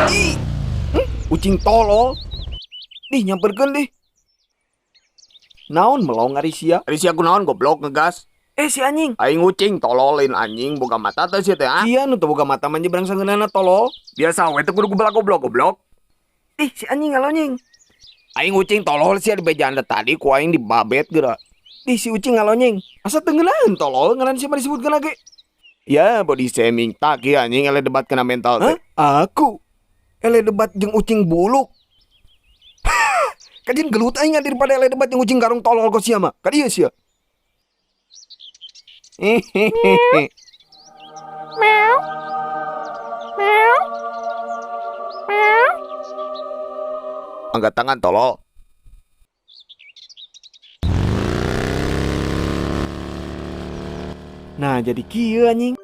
Ih. Ucing tolol. Dih, nyamperkeun dih. Naon melong ari sia? Ari sia kunaon, goblok, ngegas? Eh, si anjing. Aing ucing tolol, lain anjing. Boga mata teh sia teh, ah? Sia nu teu boga mata mah nyebrang sangeunana, tolol. Biasa we, teu kudu goblok goblok goblok. Ih, si anjing ngalonyeng. Aing ucing tolol, sia dibejaan tadi ku aing dibabet geura. Ih, si ucing ngalonyeng. Asa teu ngeunaheun, tolol, ngaran sia mah disebutkeun ge. Ya, body shaming tak ya anjing, eleh debat kena mental teh. Hah? Aku eleh debat jeung ucing buluk. Kajeun gelut aing daripada eleh debat jeung ucing garong tolol kos sia mah. Ka dieu sia. Meow. Meow. Meow. Angkat tangan, tolol. Nah, jadi kieu anjing.